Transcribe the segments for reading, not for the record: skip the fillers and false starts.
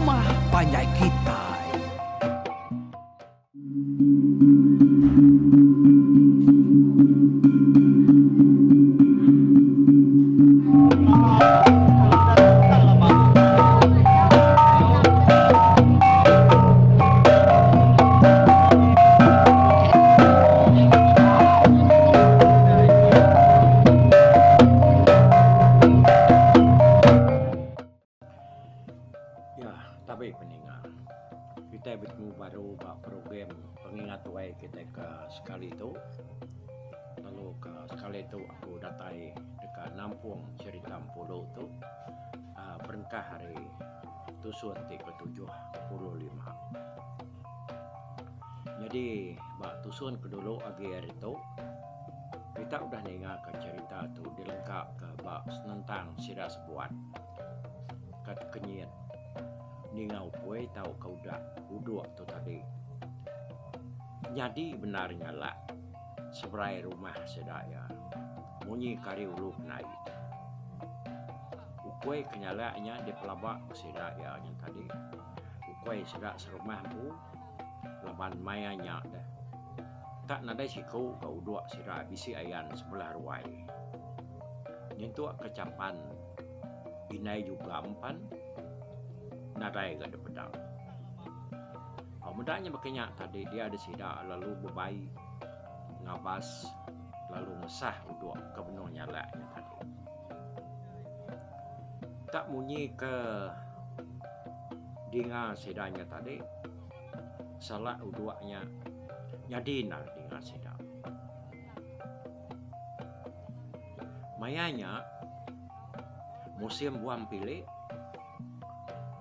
rumah panjai kitai. Ya, tabi peninga. Kitai betemu baru ba program pengingat tuai kitai ke sekali tu. Lalu ke sekali tu aku datai deka nampung cherita Empulu tu aaa berengkah ari tusun ti ke 75. Nyadi ba tusun ke dulu agi ari tu kita udah ninga ka cherita tu dilengka ka ba senentang sida sebuat ka tekenyit ninga ukui tauka udak udok tu tadi nyadi bendar nyalak seberai rumah sida iya munyi ke ari ulu penai. Ukui ke nyalak nya dipelaba ke sida iya nya tadi ukui sida serumah empu. Laban maya nya deh tak nadai siku ga udok sida bisi ayan sebelah ruai. Nyentuk ke chapan indai jugam pan nadai ga dipeda. Au meda nya baka nya tadi dia deh sida lalu bebai ngabas lalu ngesah udok ke benung nyalak nya tadi. Tak munyi ke dinga sida nya tadi sala udok nya nyadi enda dinga sida. Maya nya musim buah empili,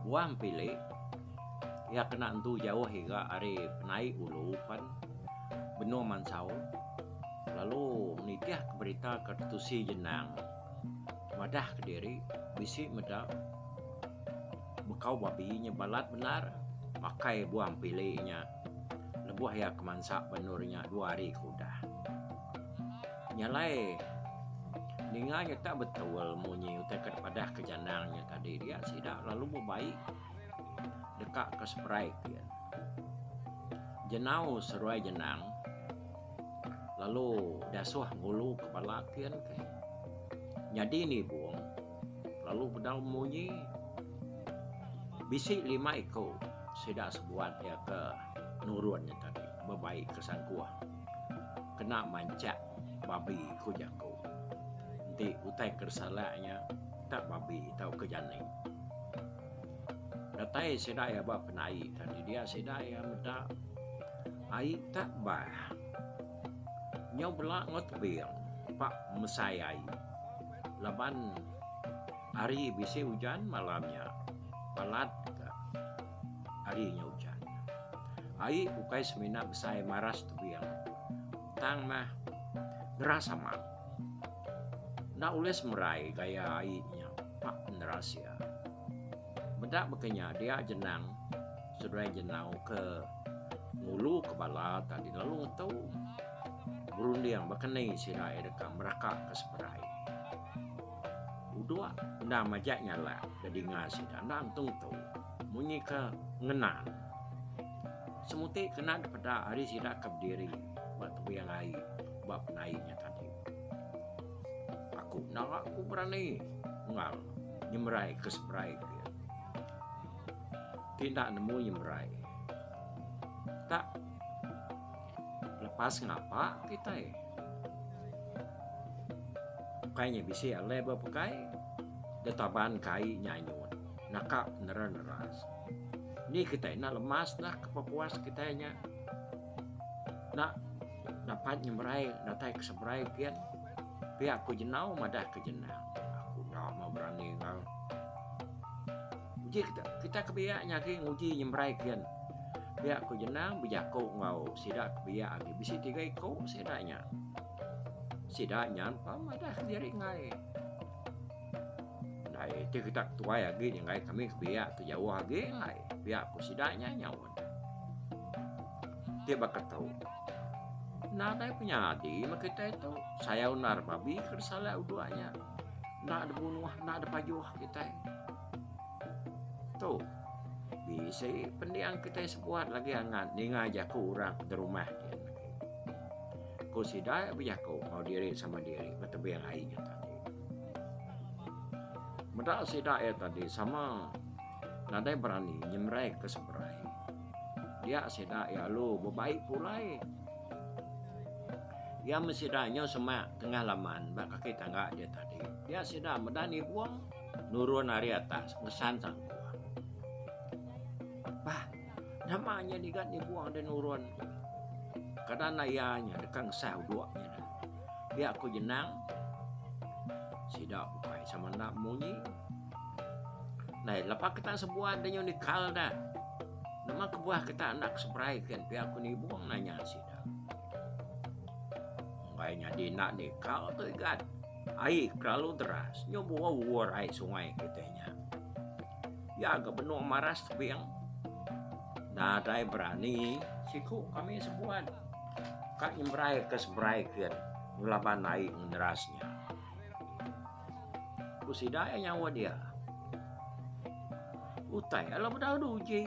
buah empili iya kena entu jauh ira ari penai ulu pan benung mansau. Lalu nitih ke berita ke ditusi Jenang madah kediri bisi meda bekau babi nya balat bendar makai buah empili nya lebuh iya ke mansa ba endur nya dua hari ke udah. Nya alai ninga nya tak betul munyi utai ke dipadah ke Janang nya tadi dia sida lalu bebai deka ke seberai ke. Jenau seruai Jenang lalu diasuh ngulu ke bala kin ke nyadi nibung lalu bedau munyi bisi lima iku sida sebuat iya ke nurun nya tadi bebai ke sangkuh kena manchak babi ku jaku enti utai ke disalak nya tak babi tauka jani. Datai sida iya ba penai tadi dia sida iya meda ai tak bah. Nyau bela enggau tebing pak mesai ai laban hari bisi ujan malam nya balat ga hari nya ujan. Ai ukai semina besai maras tebing tang mah deras amat. Enda ulih semerai gaya ai nya pak peneras iya. Meda baka nya dia jenang seduai jenau ke ngulu ke bala tadi lalu ngetu berunding baka ni sida iya deka meraka ke seberai. Udok enda majak nyalak da dinga sida enda ngetu ngetu munyi ke ngenan. Semuti kena dipeda ari sida ke bediri ba tebing ai ba penai nya tadi. Aku enda ku berani enggau nyemerai ke seberai ke. Ti enda nemu nyemerai. Tak lepas ngapa kitai. Ukai nya bisi alai ba pekai ditaban ke ai nya anyut naka neras-neras. Ni kitai enda lemas dah ke pepuas kitai nya. Enda dapat nyemerai datai ke seberai gin. Pia ku jenau madah ke jenang. Aku enda meh berani enggau. Uji kita, kita ke biak nya agi nguji nyemerai kin. Pia ku jenang bejaku enggau sida ke biak agi bisi tiga iku sida nya. Sida nya pa madah ke diri enggai. Ndai ti kita ke tuai agi nya enggai kami ke biak tu jauh agi enggai. Pia ku sida nya nyaut. Ti baka tu. Nadai penyadi meh kitai tu. Sayau endar babi ke disalai udok nya. Enda dibunuh, enda dipajuh kitai. Tu. Bisi pending kitai sebuat lagi angat ninga jaku orang ke derumah din lagi. Ku sida iya bejaku enggau diri sama diri ba tebing ai nya tadi. Meda sida iya tadi sama nadai berani nyemerai ke seberai. Dia sida iya lalu bebai pulai. Iya meh sida nyau semak tengah laman ba kaki tangga dia tadi. Dia sida meda nibung nurun ari atas ngesan sangkuh. Bah, nama nya diga nibung deh nurun. Kada enda iya nya deka ngesah udok nya deh. Pia ku jenang sida bukai sama enda munyi. Ndai lepa kita sebuat deh nyau nikal dah. Nama kebuah kita enda ke seberai kin pia ku nibung nanya sida. Enggai nyadi enda nikal tu igat. Ai kelalu deras nyau buah-buah ai sungai kitai nya. Iya ga benung maras tebing. Nadai berani siku kami sebuat ka nyemerai ke seberai kin ngelaban ai ngeneras nya. Ku sida iya nyaut iya. Utai alah bedau diuji.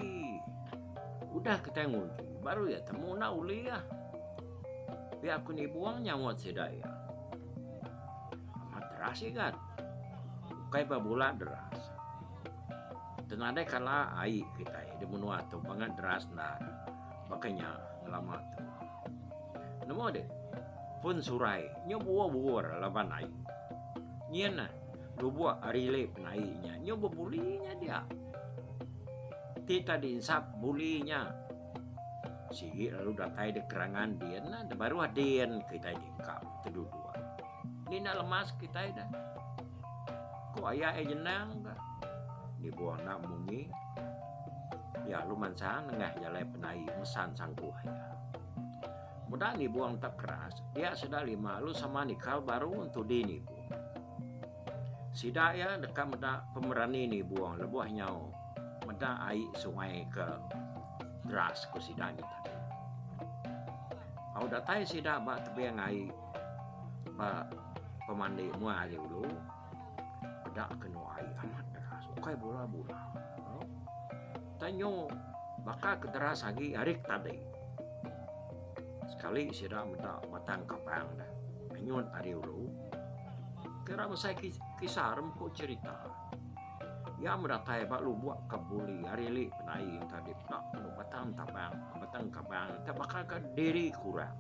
Udah kitai nguji baru iya temu enda ulih. Pia ku nibung nyaut sida iya. Amat deras igat. Ukai ba bula deras. Tang nadai kala ai kitai di menua tu bangat deras endar baka nya ngelama tu. Nemu deh pun surai nyu buor-buor laban ai. Nyin nah lubok ari ili penai nya nyu bebuli nya dia. Ti ta dinsap buli nya sigi lalu datai da kerangan din nah da baruh din kitai dingkap teduduk. Ni enda lemas kitai dah. Ku aya iya jenang ga. Nibuh enda munyi. Iya lalu mansang nengah jalai penai mesan sangkuh iya. Meda nibung tak keras, dia sida lima lalu sama nikal baru entudi nibung. Sida iya deka meda pemerani nibung lebuh nyau meda ai sungai ke deras ku sida nya tadi. Au datai sida ba tebing ai ba pemandi mua ari ulu peda kenu ai amat deras ukai bula-bula. Tanyu baka ke deras agi ari ke tadi. Sekali sida meda batang kabang dah anyut ari ulu. Kira mesai kisar empu cherita. Iya meh datai ba lubok ke buli ari ili penai tadi peda kenu batang tabang batang kabang te baka ke diri kurang.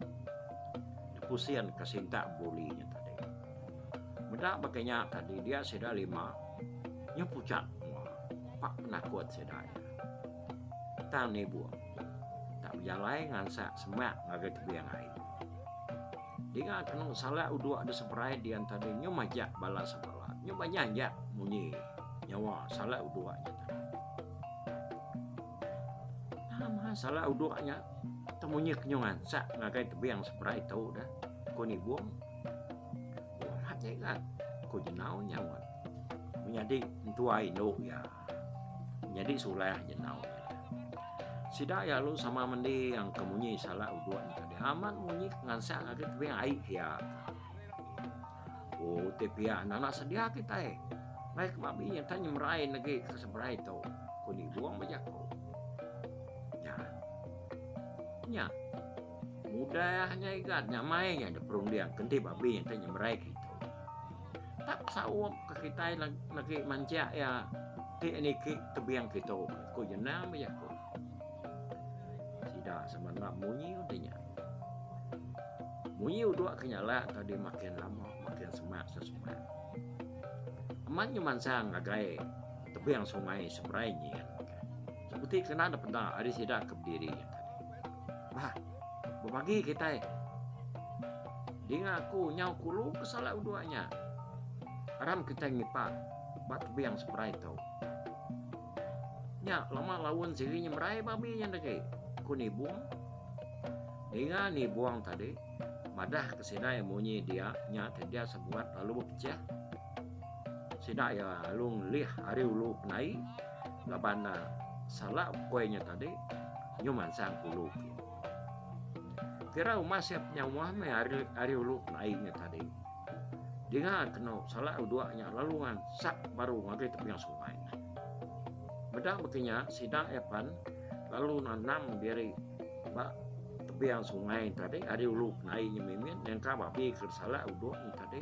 Dipusin ke sintak buli nya tadi. Meda baka nya tadi dia sida lima nyau pucak mua pak penakut sida iya. Tang nibung tak bejalai ngansak semak ngagai tebing ai. Dinga kenu salak udok da seberai dian tadi nyau majak bala sebala nyau banyak jak munyi nyawa salak udok nya tadi. Nama salak udok nya temunyi ke nyau ngansak ngagai tebing seberai tu dah ku nibung. Amat nya igat, ku Jenau nyaut. Menyadi entua indu iya. Menyadi sulah Jenau nya. Sida iya lalu sama mending ke munyi salak uduk nya tadi. Amat munyi ke ngansak ngagai tebing ai pia. Oh ti pia nana sedia kitai. Ngai ke babi nya tak nyemerai negi ke seberai tu, ku Nibong bejaku. Nya. Nya. Mudah nya igat nya mai nya dep perunding ke enti babi nya nyemerai kitu. Tak saup ke kitai lagi manjak iya ti niki tebing kitu ku jenang bejaku. Sida sama enda munyi udah nya. Munyi udok ke nyala tadi makin lama makin semak sesemak. Amat nya mansang ngagai tebing sungai seberai nyin. Sebuti kena dep peda ari sida ke bediri nya tadi. Bah, bebagi kitai. Dinga aku nyau kulu ke salak uduk nya. Aram kitai ngipa ba tebing seberai tu. Nya lama laun sigi nyemerai babi nya degi, ku Nibung. Dinga Nibung tadi madah ke sida iya munyi dia nya ti dia sebuat lalu bepechah. Sida iya lalu ngelih ari ulu penai laban ne salak ukoi nya tadi nyu mansang ke ulu kin. Kira umas iya penyauh meh ari ari ulu penai nya tadi. Dinga kenu salak udok nya lalu ngansak baru ngagai tebing sungai. Meda baka nya sida iya pan lalu nanam diri ba tebing sungai tadi ari ulu penai nya mimit nyangka babi ke disalak udok nya tadi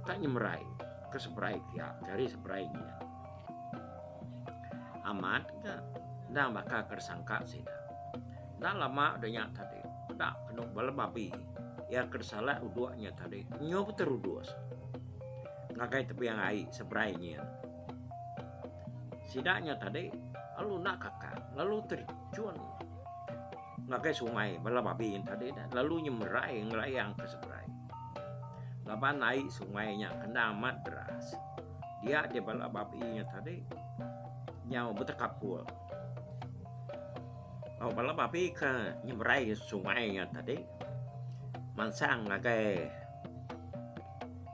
ka nyemerai ke seberai kia ke ari seberai nya. Amat ga endang baka ke disangka sida. Enda lama udah nya tadi peda kenu bala babi iya ke disalak udok nya tadi nyau beterudus ngagai tebing ai seberai nyin. Sida nya tadi lalu enda kakang lalu terjun ngagai sungai bala babi nya tadi dah lalu nyemerai ngelayang ke seberai. Laban ai sungai nya kena amat deras dia deh bala babi nya tadi nyau betekapul. Au bala babi ke nyemerai sungai nya tadi mansang ngagai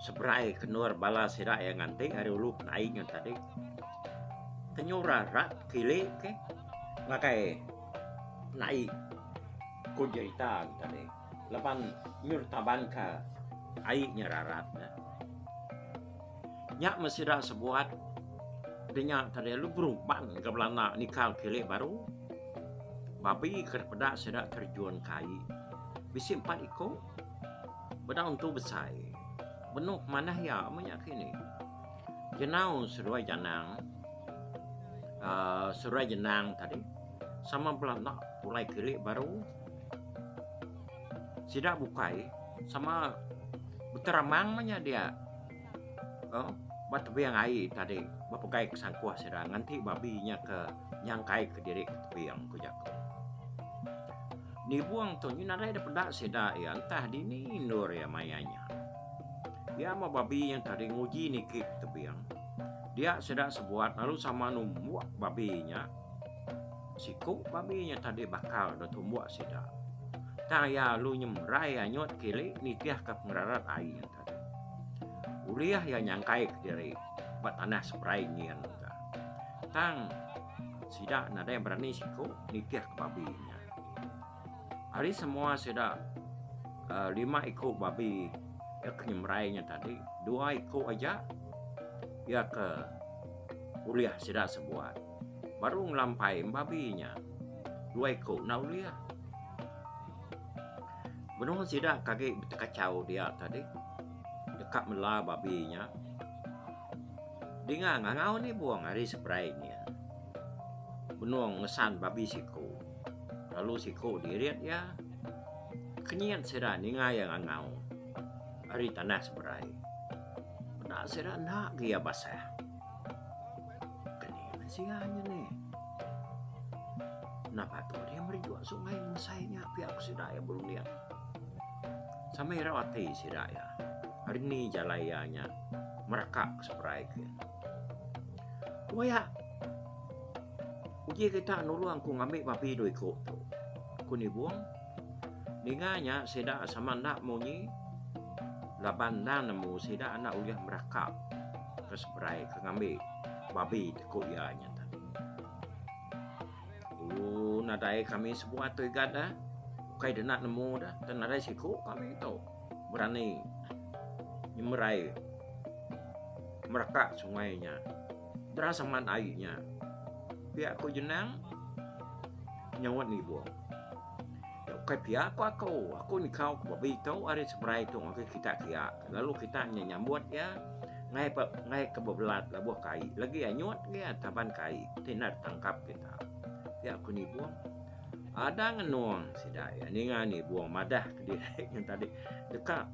Seberai ke endur bala sida iya nganti ari ulu penai nya tadi. Kenyura rat kili ke ngagai penai ku jerita ne tadi laban nyur taban ka ai nya rarat ne. Nya meh sida sebuat dinya tadi lalu berumban ga belanda nikal kili baru. Babi ke peda sida terjun ke ai bisi empat iku. Bedau entu besai. Benuk manah iya meh nya kini. Jenau seduai Janang uhh seduai Jenang tadi sama belanda pulai kili baru. Sida bukai sama beteramang meh nya dia uhh ba tebing ai tadi bepegai ke sangkuh sida nganti babi nya ke nyangkai kediri ke tebing ku jaku. Nibung tu nyu nadai da peda sida iya entah dini endur iya maya nya. Iya meh babi nya tadi nguji niki ke tebing. Dia sida sebuat lalu sama numbuk babi nya. Siku babi nya tadi bakal da tumbuk sida. Tang iya lalu nyemerai anyut kili nitihka pengerarat ai nya tadi. Ulih iya nyangkai kediri ba tanah seberai nyin ka. Tang sida nadai berani siku nitihka babi nya. Ari semua sida uhh lima iku babi iya ke nyemerai nya tadi dua iku aja iya ke ulih sida sebuat. Baru ngelampai babi nya dua iku enda ulih. Benung sida ke agi betekachau dia tadi deka mela babi nya dinga ngangau nibung ari seberai nya. Benung ngesan babi siku. Lalu siku dirit iya, kenyit sida ninga iya ngangau ari tanah seberai. Peda sida enda ga iya basah. Keni mensia nya nih. Enda patut iya merejuk sungai mesai nya pia ku sida iya berunding. Sama irau ati sida iya ari ni jalai iya nya meraka ke seberai ke. Waya. Uji kita nulung aku ngambi babi dua iku tu, ku Nibung. Ninga nya sida sama enda munyi laban endang nemu sida enda ulih meraka ke seberai ke ngambi babi ti ku iya nya tadi. Ooh nadai kami sebuat tu igat ah. Ukai deka nemu dah tang nadai siku kami tu berani nyemerai meraka sungai nya. Deras amat ai nya. Pia ku Jenang nyaut Nibong. Ya ukai pia ku aku. Aku nikau ke babi tu ari seberai tu ngagai kita kia. Lalu kita nya nyambut iya ngai pe ngai ke bebelat lebuh ke ai. Lagi anyut iya taban ke ai ti enda ditangkap kita. Pia ku Nibong. Ada ngenung sida iya ninga Nibong madah kediri nya tadi deka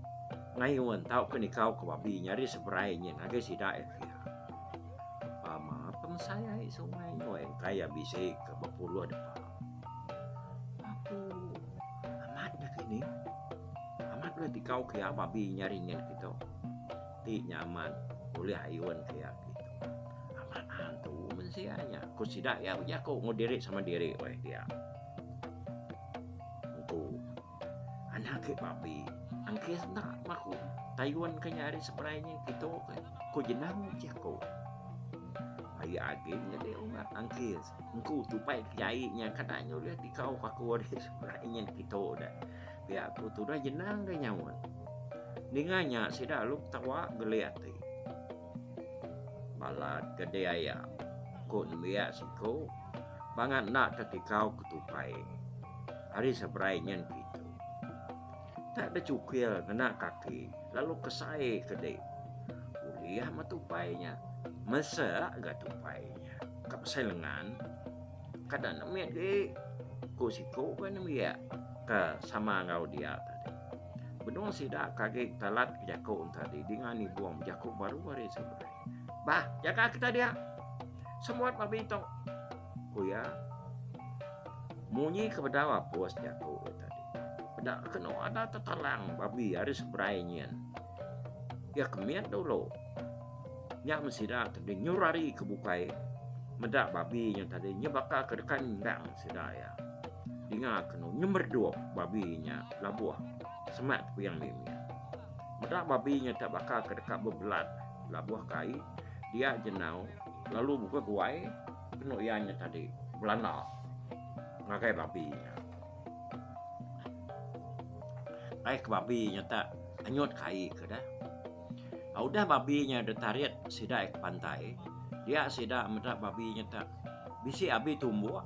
ngayun tauka nikau ke babi nya ari seberai nya ngagai sida iya kia. Pama pemesai ai sungai nya weh engkai iya bisi ke bepuluh depa. Apu amat nya kini amat ulih tikau ke iya babi nya ari nyin kitu ti nya amat ulih ayun ke iya kitu. Amat antu mensia nya ku sida iya bejaku enggau diri sama diri weh dia. Engku anak agi babi angkis enda maku tayun ke nya ari seberai nya kitu ke ku jenau jaku. Agi agi nyadi orang angkis engku tupai ke jai nya kada nya ulih tikau ka aku ari seberai nya kitu deh. Pia ku tudah jenang ga nyaut. Ninga nya sida lalu ketawa geli ati. Balat ke diaya. Ku nembiak siku bangat enda tetikau ke tupai ari seberai nyen kitu. Tak dechukil ngena kaki lalu kesai ke dik. Ulih meh tupai nya. Mesek ga tupai nya. Ka besai lengan kada ne mit agi ku siku ga nembiak ke sama enggau dia tadi. Benung sida ke agi talat ke jaku tadi dinga nibung bejaku baru ari seberai. Bah jaga kita dia. Semut babi tu ku iya. Munyi ke bedau apus jaku iya tadi. Peda kenu ada tetalang babi ari seberai nyin. Iya ke mit dulu. Nya meh sida tadi nyur ari ke bukai meda babi nya tadi nya baka ke deka nendang sida iya. Dinga kenu nyemerdup babi nya labuh semak teping mimit. Meda babi nya tak baka ke deka bebelat labuh ke ai dia jenau lalu buka guai kenu iya nya tadi belanda ngagai babi nya. Ai ke babi nya tak anyut ke ai ke deh. Udah babi nya ditarit sida ke pantai dia sida meda babi nya tak bisi abi tumbuk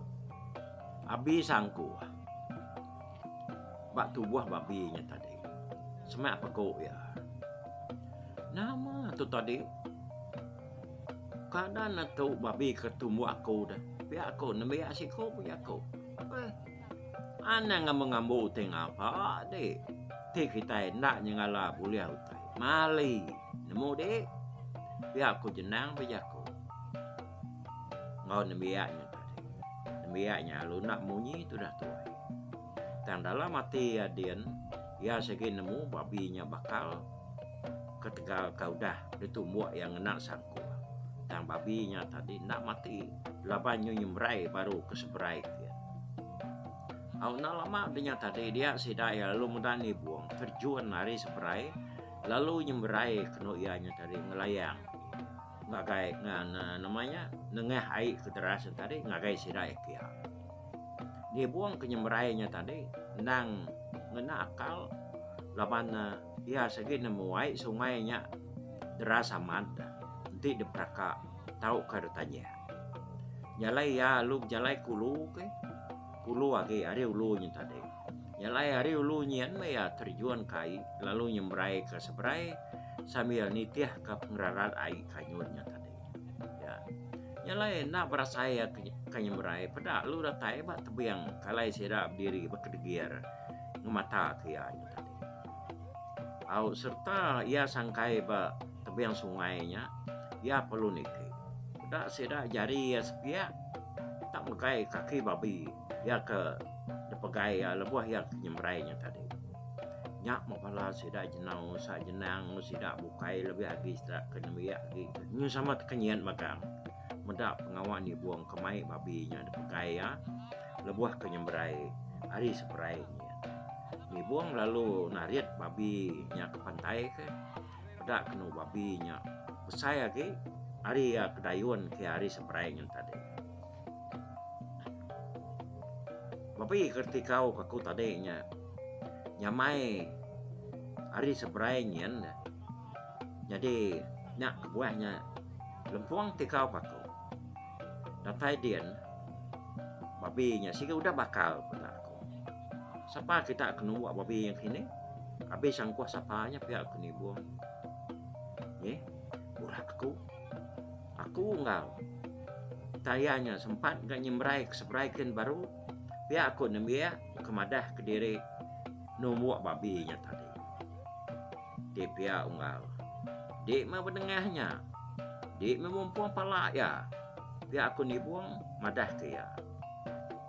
abi sangkuh ba tubuh babi nya tadi. Semak pegu iya. Nama tu tadi kada ne tu babi ke tumbuk aku deh pia ku nembiak siku bejaku. Eh anang ngambu ngambu ti ngapa dik ti kitai enda nyengala bulih utai mali nemu dik pia ku jenang bejaku enggau nembiak nya tadi. Nembiak nya lalu enda munyi tudah tuai. Tang dalam ati iya din iya sigi nemu babi nya bakal ketegal ka udah ditumbuk iya ngena sangkuh. Tang babi nya tadi enda mati laban nyu nyemerai baru ke seberai kin. Au enda lama de nya tadi dia sida iya lalu meda nibung terjun ari seberai lalu nyemerai kenu iya nya tadi ngelayang ngagai nama nya nengah ai ke deras nya tadi ngagai sida iya kia. Nibung ke nyemerai nya tadi endang ngena akal laban ne iya sigi nemu ai sungai nya deras amat enti diperaka tauka ditanya. Nya alai iya lalu bejalai ke ulu ke ulu agi ari ulu nya tadi. Nya alai ari ulu nyin meh iya terjun ke ai lalu nyemerai ke seberai sambil nitih ka pengerarat ai kanyut nya tadi. Ya. Nya alai enda berasai ke nyemerai peda lalu datai ba tebing ke alai sida bediri bekedegir ngemata ke iya nya tadi. Au sereta iya sangkai ba tebing sungai nya iya perlu niki. Peda sida jari iya sepiak tak megai kaki babi iya ke dipegai iya lebuh iya ke nyemerai nya tadi. Nya meh bala sida jenau sa jenang enggau sida bukai lebih agi sida ke nembiak agi nyu sama tekenyit magang meda pengawa nibung ke mai babi nya dipegai iya lebuh ke nyemerai ari seberai nyin. Nibung lalu narit babi nya ke pantai ke peda kenu babi nya besai agi ari iya ke dayun ke ari seberai nyin tadi. Babi ke tikau ke aku tadi nya nyamai ari seberai nyin nyadi nya kebuah nya lempung tikau ke aku. Datai din babi nya sigi udah bakal peda aku. Sapa kita ke numbuk babi nya kini abis sangkuh sapa nya pia ku nibung. Nyi urat aku. Aku enggau taya nya sempat ga nyemerai ke seberai kin baru pia aku nembiak ke madah kediri numbuk babi nya tadi. Ti pia unggal. Di meh bedengah nya. Di meh mumpung pala iya. Pia aku nibung madah ke iya.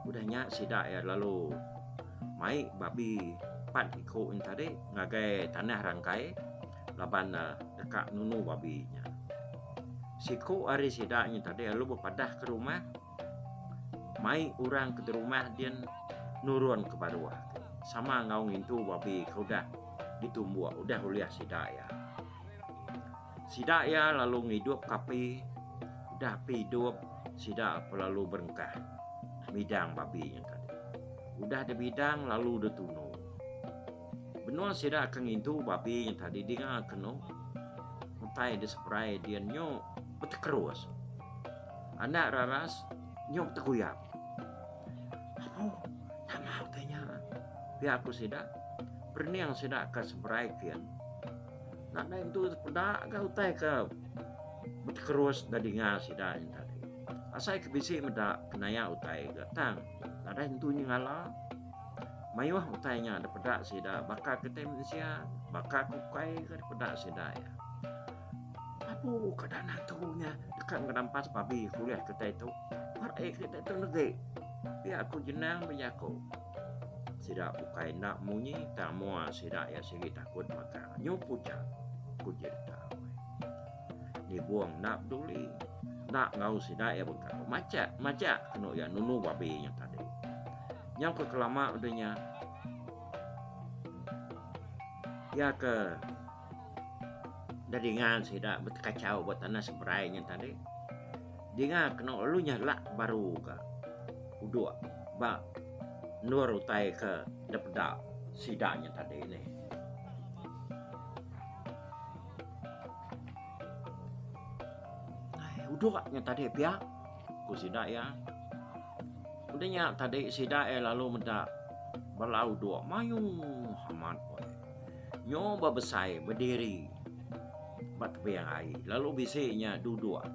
Udah nya sida iya lalu mai babi pat iku nya tadi ngagai tanah rangkai laban ne deka nunu babi nya. Siku ari sida nya tadi lalu bepadah ke rumah mai orang ke derumah din nurun ke baruh sama enggau ngintu babi ke udah ditumbuk udah ulih sida iya. Sida iya lalu ngidup ke api udah api idup sida pun lalu berengkah midang babi nya tadi. Udah dibidang lalu ditunu. Benung sida ke ngintu babi nya tadi dinga kenu utai di seberai din nyu betekerus. Anak raras nyau beteguyap. Apu, nama utai nya? Pia ku sida. Perening sida ke seberai kin. Nadai entu peda ga utai ke betekerus da dinga sida nya tadi. Asai ke bisi meda kenaya utai ga tang nadai entu nyengala. Mayuh utai nya dipeda sida baka kitai mensia, baka ke ukai ga dipeda sida iya. Apu ka dana tu nya deka ngerampas babi ke ulih kitai tu. Parai kitai tu negi. Pia ku Jenang bejaku. Sida bukai enda munyi tang mua sida iya sigi takut magang. Nyu puchak, ku jerita. Nibung enda peduli. Enda enggau sida iya begau. Majak majak kenu iya nunu babi nya tadi. Nyau ke kelama udah nya iya ke dedinga sida betekachau ba tanah seberai nya tadi. Dinga kenu lalu nyalak baru ga udok ba endur utai ke dipeda sida nya tadi nih. Ai udok nya tadi pia ku sida iya. Udah nya tadi sida iya lalu meda bala udok mayuh amat pun. Nyo ba besai bediri ba tebing ai lalu bisi nya duduk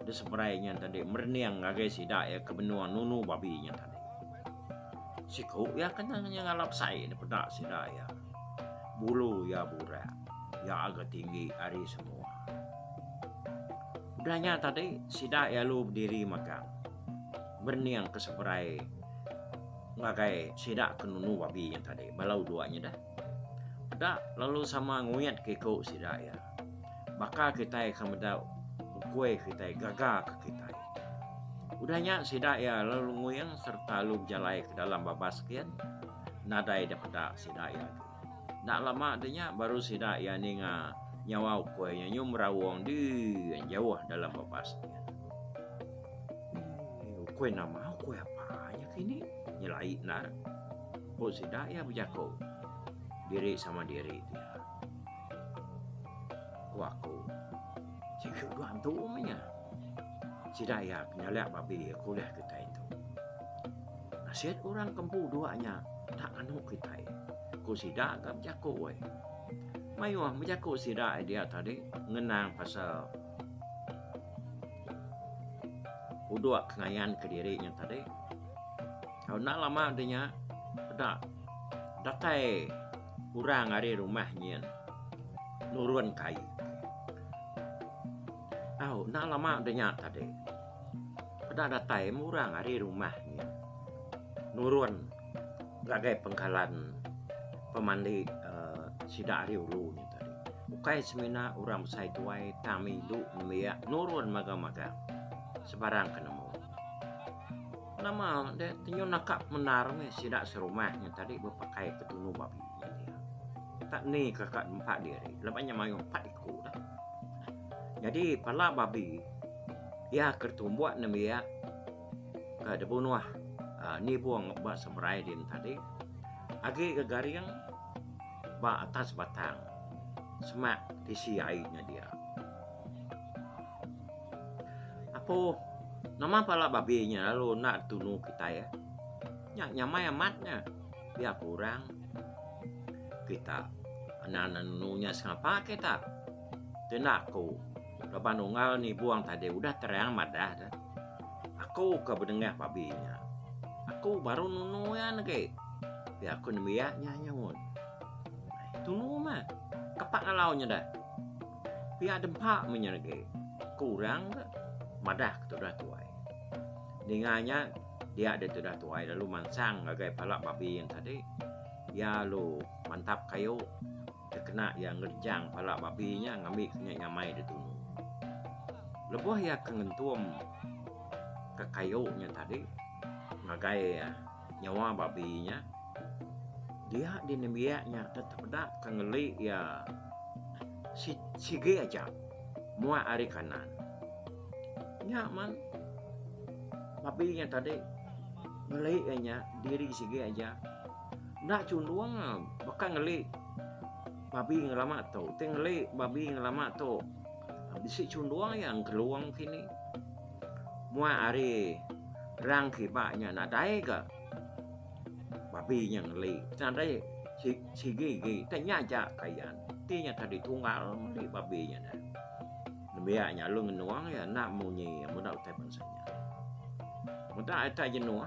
da seberai nya tadi merening ngagai sida iya ke benung nunu babi nya tadi. Siku iya ke nyengala besai ne peda sida iya. Bulu iya burak, iya ga tinggi ari semua. Udah nya tadi sida iya lalu bediri magang merening ke seberai ngagai sida ke nunu babi nya tadi bala udok nya dah. Peda lalu sama nguyat ke iku sida iya. Baka kitai ke meda ukui kitai gaga ke kitai. Udah nya sida iya lalu nguing sereta lalu bejalai ke dalam babas kin nadai da peda sida iya agi. Enda lama da nya baru sida iya ninga nyawa ukui nya nyu meraung din jauh dalam babas kin. Eii ukui nama ukui apa nya kini nyelai endar ku sida iya bejaku diri sama diri dia. Ku aku, sigi udah antu meh nya. Sida iya ke nyalak babi ke ulih kitai tu. Nasit orang ke empu dua nya enda nganu kitai, ku sida ga bejaku ai. Mayuh bejaku sida dia tadi ngenang pasal udok ke ngayan kediri nya tadi. Enda lama deh nya peda datai orang ari rumah nyin nurun kai. Au enda lama deh nya tadi peda datai meh orang ari rumah nyin nurun ngagai pengkalan pemandi uhh sida ari ulu nya tadi. Ukai semina orang besai tuai tang meh indu nembiak nurun magang-magang sebarang ke nemu. Nama deh tenyun naka mendar meh sida serumah nya tadi bepakai ke tunu babi nya dia. Tak ni ke ka nempa diri laban nya mayuh empat iku dah. Nyadi pala babi iya ke tumbuk nembiak ke dibunuh uhh nibung ba seberai din tadi agi ga garing ba atas batang semak tisi ai nya dia. Apo nama pala babi nya lalu enda tunu kitai eh. Nya nyamai amat nya pia ku orang kita anan nunu nya sengapa kita. Ti enda aku laban unggal nibung tadi udah terang madah deh. Aku ke bedengah babi nya. Aku baru nunu iya negi pia ku nembiak nya nyaut. Tunu meh kepak ngalau nya deh. Pia dempa meh nya agi ku orang ga madah ke tudah tuai. Ninga nya dia deh tudah tuai lalu mansang ngagai pala babi nya tadi iya lalu mantap kayu dikena iya ngerejang pala babi nya ngambi ke nya nyamai ditunu. Lebuh iya ke ngentum ke kayu nya tadi ngagai nyawa babi nya dia deh nembiak nya tetepeda ke ngeli iya. Sigi aja muak ari kanan. Nya man babi nya tadi ngeli iya nya diri sigi aja. Enda chundung baka ngeli babi ngelama tu. Ti ngeli babi ngelama tu bisi chundung iya engkelung kini. Muak ari rang kiba nya nadai ga babi nya ngeli. Nadai sigi agi tai nya aja kayan. Ti nya tadi tunggal ngeli babi nya dah. Nembiak nya lalu ngenung iya enda munyi meda utai bansa nya. Meda ita jenuh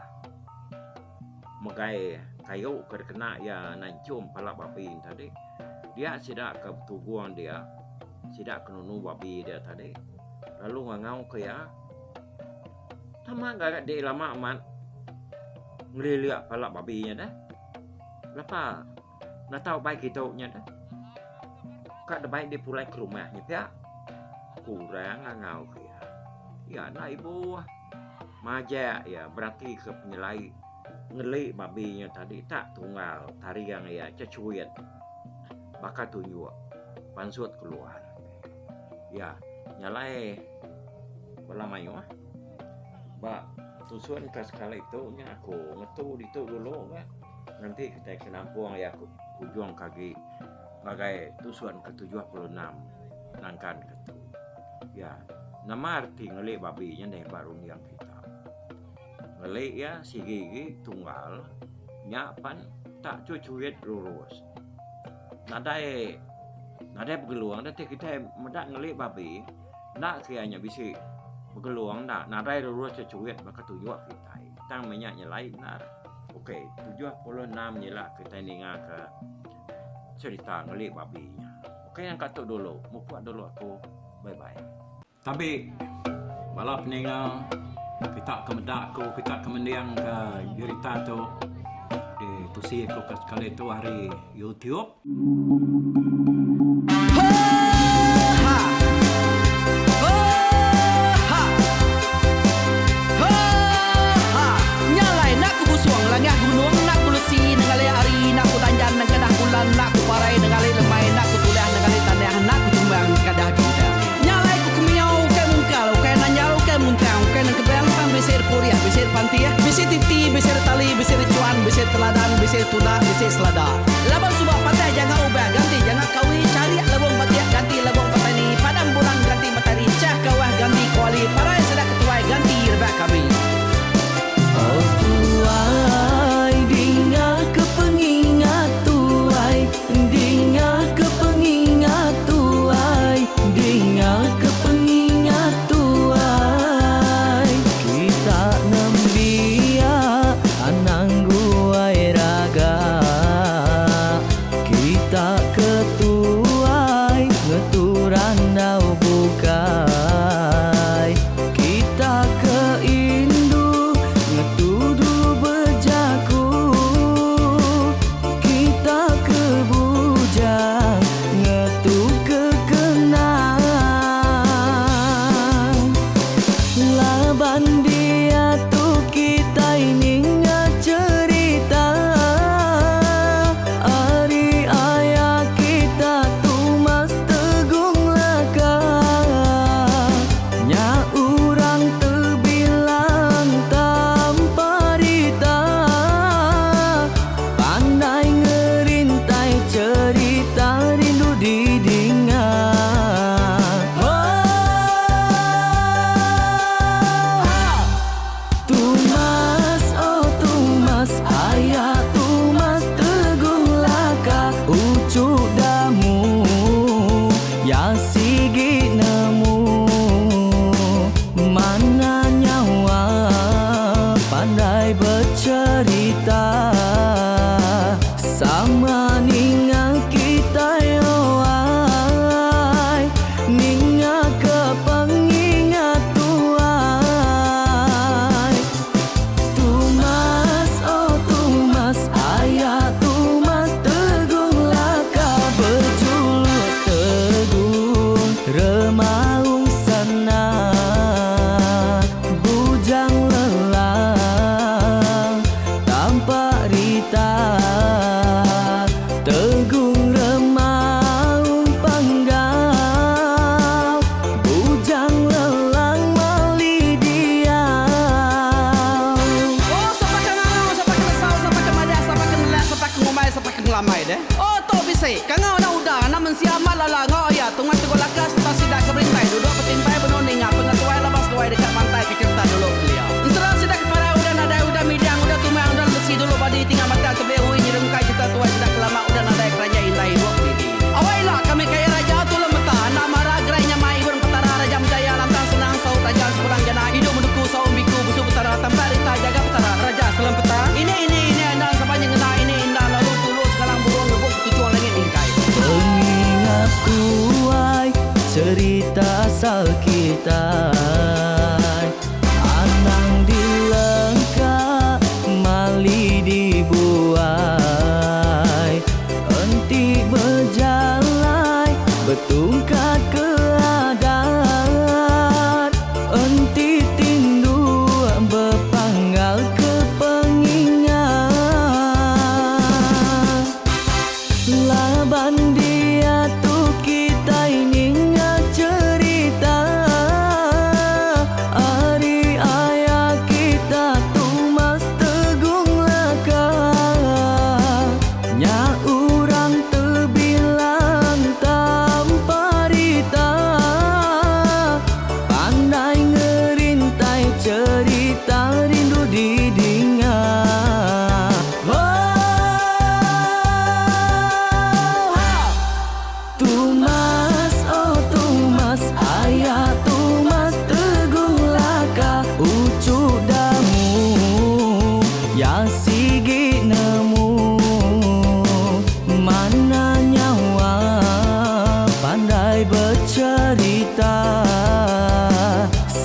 megai kayu ke dikena iya nanchum pala babi nya tadi dia sida ke betugung dia sida ke nunu babi dia tadi lalu ngangau ke iya tama ga dik lama amat ngelilik pala babi nya deh. Lapa natau bai kitu nya deh. Ka debai dih pulai ke rumah nya pia kurang ngangau ke iya. Iya enda ibuh majak iya berati ke penyelai ngeli babi nya tadi tak tunggal taring iya chechuit baka tunjuk pansut keluar. Iya nyalai bala mayuh ba tusun ke sekali tu nya aku ngetu ditu dulu ga nganti kitai ke nampung iya ku ujung ke agi ngagai tusun ke 76 nangkan ke tu. Iya nama reti ngeli babi nya deh ba runding kita. Ngeli iya sigi agi tunggal nya pan tak chuit-chuit lurus. Nadai nadai begelung deh ti kitai meda ngeli babi enda ke iya nya bisi begelung enda nadai lurus chuit-chuit baka tunjuk kitai. Tang meh nya nyelai bendar. Okey 76 nyila kitai ninga ke cherita ngeli babi nya. Okey angka tu dulu mupuk dulu aku bye bye. Tabi bala peninga kita ke meda aku kita ke mending ke jerita tu di tusi aku ke sekali tu ari YouTube. Nya alai enda ku busung langah gunung enda ku lesi nengali hari enda ku danjan nengkedah bulan enda ku parai nengali lemai enda ku tulah nengali tanah enda ku tumbang kadah bintang. Nya alai ku kemiau ukai mungkal ukai nanjal ukai muntang ukai nengkebang tang bisi repurih bisi repantih bisi titi bisi retali bisi rechuan bisi teladan bisi tunda bisi selada. Laban suba patah janga ubah ganti janga kawi charik lebung batik ganti lebung petani padam bulan ganti matahari chah kawah ganti kuali parai sida ketuai ganti rebak kami. Oh tuai dinga ke pengingat tuai dinga ke pengingat tuai dinga ke pengingat tuai kita nembiak anang guai raga kita ke tuai.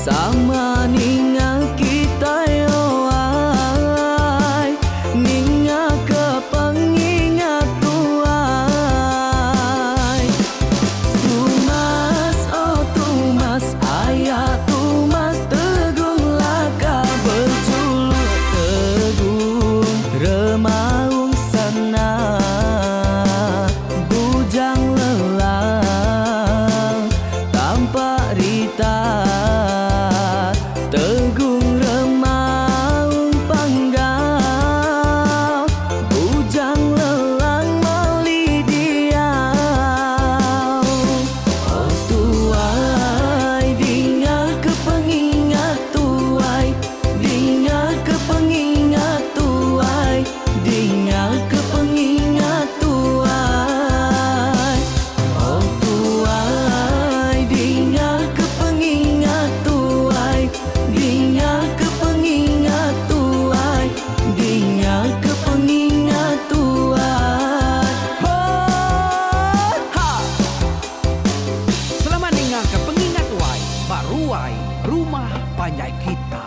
Sama ninga kitai oh ai Ninga ke pengingat tuai Tumas oh tumas aya tumas Tegung laka bejuluk tegung Remaung sana Bujang lelang Tampak rita Tegung remaung panggau Bujang lelang mali diau Oh tuai dinga ke pengingat tuai Dinga ke pengingat tuai Dinga ke pengingat tuai Oh tuai dinga ke pengingat tuai Dinga ke pengingat tuai Dinga ke pengingat tuai Ho ha! Selamat ninga ke pengingat tuai ba ruai rumah panjai kita.